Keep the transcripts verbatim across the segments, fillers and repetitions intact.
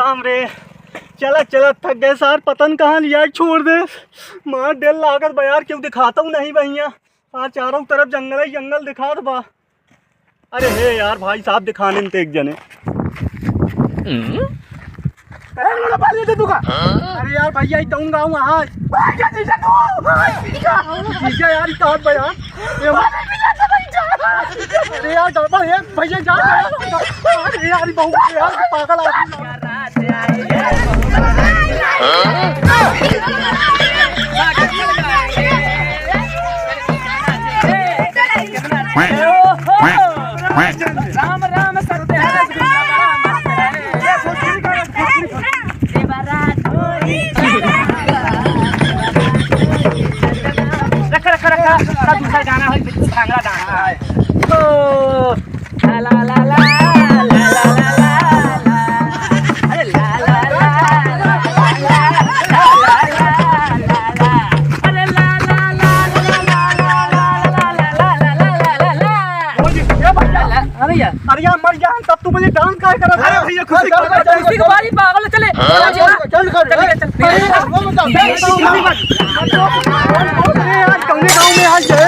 हमरे चलत चलत थक गए सार, पता न कहाँ लिया छोड़ दे। मार डेर लागत बा यार, केहू दिखातउ नहीं बहिया। सार चारों तरफ जंगल ही जंगल दिखात बा। अरे हे यार, भाई साहब दिखाने में तो एक जने। अरे, बड़ा पाल दे तू का। अरे यार भैया, ई कौन गाँव है? भाई, क्या चीज़ है तू? भाई, क्या? चीज़ है यार, ई कहाँ पे यार? ये अरे यार, गड़बड़ है, भैया, जा, जा, जा। अरे यार, ई बहुत है यार, पागल आदमी। राम राम सत्य है। रख, रख, रख, रख, दूसरा गाना है, बिल्कुल भांगड़ा गाना है। ओ, ला, ला, ला। अरे ला, ला, ला। अरे ला, ला, ला। अरे यार। अरे यार, मर गया हम, तब तू मुझे डांस काय करत है? अरे भैया, खुशी की बात है, खुशी की बात है, पागल, चले। हाँ? चले, चले। चल, चल, चल, चल। चल, चल। अरे यार, वो बता। अरे यार, कौने गाँव में आज है?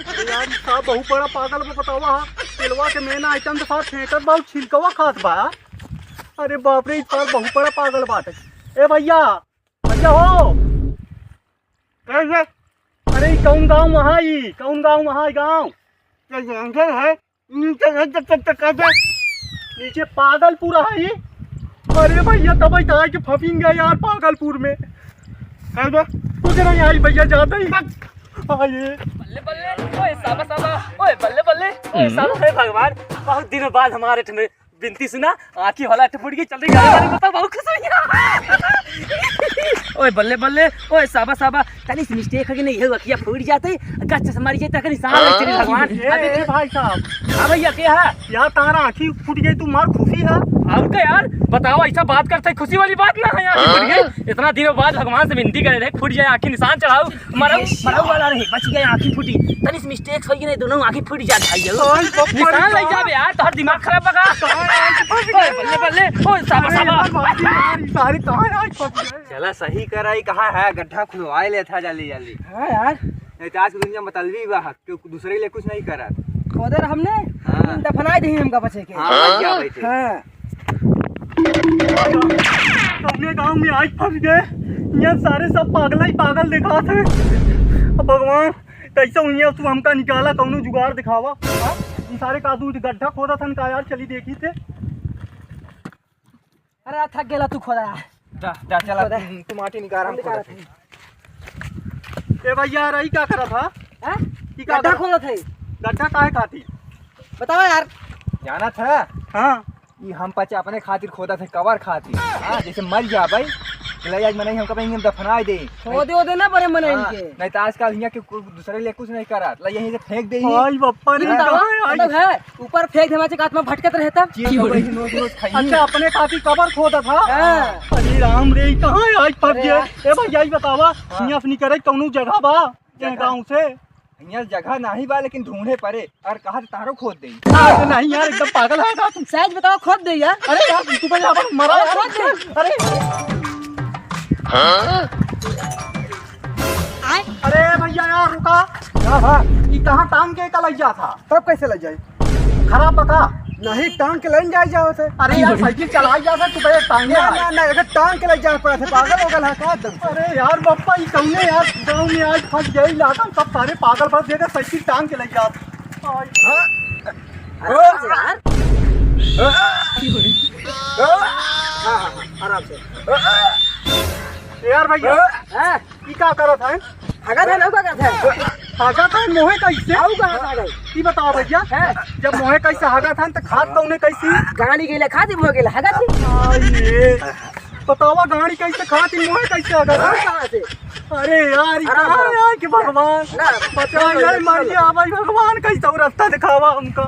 अरे यार, ई साहब बहुत बड़ा पागल बा, बतावा हा। तेलवा के मेन आइटम तो सार फेंकत बा, छिलकवा खात बा। अरे बाप रे, ई सार बहुत बड़ा पागल बाटे। ए भैया, भैया हो। कैसे? अरे ई कौन गाँव वहाँ, ई कौन गाँव वहाँ, ई गाँव? ये जंगल है। नीचे है, तब तक, तक, तक, नीचे पागलपुर है ये। अरे भैया, तब ही तो आके फंसिन गया यार पागलपुर में। कर दो। कुछ नहीं आई भैया, जाते ही। आइए। बल्ले बल्ले, ओए साबा साबा, ओए बल्ले बल्ले, ओए हम्म। साबा, हे भगवान, बहुत दिनों बाद हमारे ठमे बिनती सुना, आँखी वाला अठ फूट गई, चल रही गाड़ी वाली, बताओ, बहुत खुश हुई। ओए बल्ले बल्ले, ओए साबा साबा, तनी सी मिस्टेक हो गई, नहीं है, अखिया फूट जाते, गच से मारी जाते, कहीं सामने चली भगवान। ए, अबे ए, भाई साहब। हाँ भैया, क्या है? यार, तारा आँखी फूट गई, तू मार खुशी है? और क्या यार, बताओ, ऐसा बात करते, खुशी वाली बात ना है, आँखी फूट गई। इतना दिनों बाद भगवान से विनती करे रहे, फूट जाए आँखी, निशान चढ़ाओ। मरऊ, मरऊ वाला रहे, बच गए, आँखी फूटी। तनी सी मिस्टेक होई कि नहीं, दोनों आँखी फूट जात भाई, यो। ओए, बप्पा रे, निशान लग कहाँ? जाबे यार, तोहर दिमाग खराब बा का? कहाँ आँखी फंस ओए, गए? बल्ले, बल्ले, ओए, साबा, अरे साबा। यार, भाई, यार, ई सारे कहाँ आँखी फंस गए? चला, सही कराई, कहाँ है, गड्ढा खुदवाए ले था, जल्दी, जल्दी। हाँ यार। नहीं तो आज की दुनिया मतलबी बा, क्यों दूसरे के लिए कुछ नहीं करा। खोदे रह हमने, हाँ। दफनाए दही हमका बचे के। हाँ, मर गया भाई थे। हाँ। अपने गाँव में आज फंस गए, ये सारे सब पागल ही पागल दिखात हैं। अब भगवान, कैसे हुई है, तू हमका निकाला, कौनो जुगाड़ दिखावा। हाँ? ई सारे का दूध गड्ढा खोदा था का यार, चली देखी थे। अरे यार, थक गेला तू खोदा। जा, जा, चला, खोदा। तू, तू माटी निकाल, हम हम निकाल खोदा थे। ए भैया, यार, ई का करत हा? हाँ? ई का गड्ढा करत? खोदत है। गड्ढा काहे खाती? बताओ यार। जाना था? हाँ। ई हम पचे अपने खातिर खोदत है, कवर खातिर। हाँ, जैसे मर जाबै, तो ले आज मनई हमका बहिन दफनाए दे। खोदे ओदे ना बड़े मनई हाँ, के। नहीं तो आजकल हियाँ के कु-, दूसरे ले कुछ नहीं करत। ले यहीं से फेंक दे। आई बप्पा रे, ई बताओ, कहाँ है? मतलब है, ऊपर फेंक देवा से आत्मा भटकत रहे तब। चीज तो वही नोच नोच खाई। अच्छा, अपने खातिर कबर खोदत हा? हाँ। अरे राम रे, ई कहाँ है? आज फंस अरे गया। यार। ए भाई, यही बतावा, हाँ। हियाँ से निकरे कौनो जगह बा? जगह? गाँव से? हियाँ जगह नाही बा, लेकिन ढूंढे परे। और कहा तो तारो खोद दे। अरे नहीं यार, एकदम पागल है का तू? साइज बताओ, खोद दे यार। अरे यार, तू पहले अपन मरा अरे यार। खोद दे। अरे। अरे भैया यार, रुका। का बा? ई कहाँ टांग के का लग जा था? तब कैसे लग जाई? खराब बा का? नहीं, टांग के लेन जाए जाओ थे। अरे यार, साइकिल चलाई जा था, तू पहले टांगे ना, आ। ना, ना, एकर टांग के ले जाए पड़ा थे, पागल हो गल है का एकदम से? अरे यार, बप्पा, ई कौने यार गाँव में आज फंस गए, इलाका में सब सारे पागल फंस गए, साइकिल टांग के ले जा। हाँ? आराम से यार। हाँ, हाँ, हाँ, आराम से। यार भैया। हाँ। ई का करत है? हगत है, लौका करत है। हगत है, मोहे कैसे? आऊ कहाँ से हगत? ई बताओ भैया, हैं? जब मोहे कैसे हगत है, तो खात कौने कैसे? गाड़ी गेले खाती, मोहे गेले हगत ही। आ, ये। बतावा, गाड़ी कैसे खाती, मोहे कैसे हगत है? आऊ कहाँ से? अरे यार, ई आराम कहाँ करो। यार कि भगवान? ना, बचाओ ना, यार, ना, मर ना। गया भाई, भगवान कैसे रास्ता दिखावा हमका?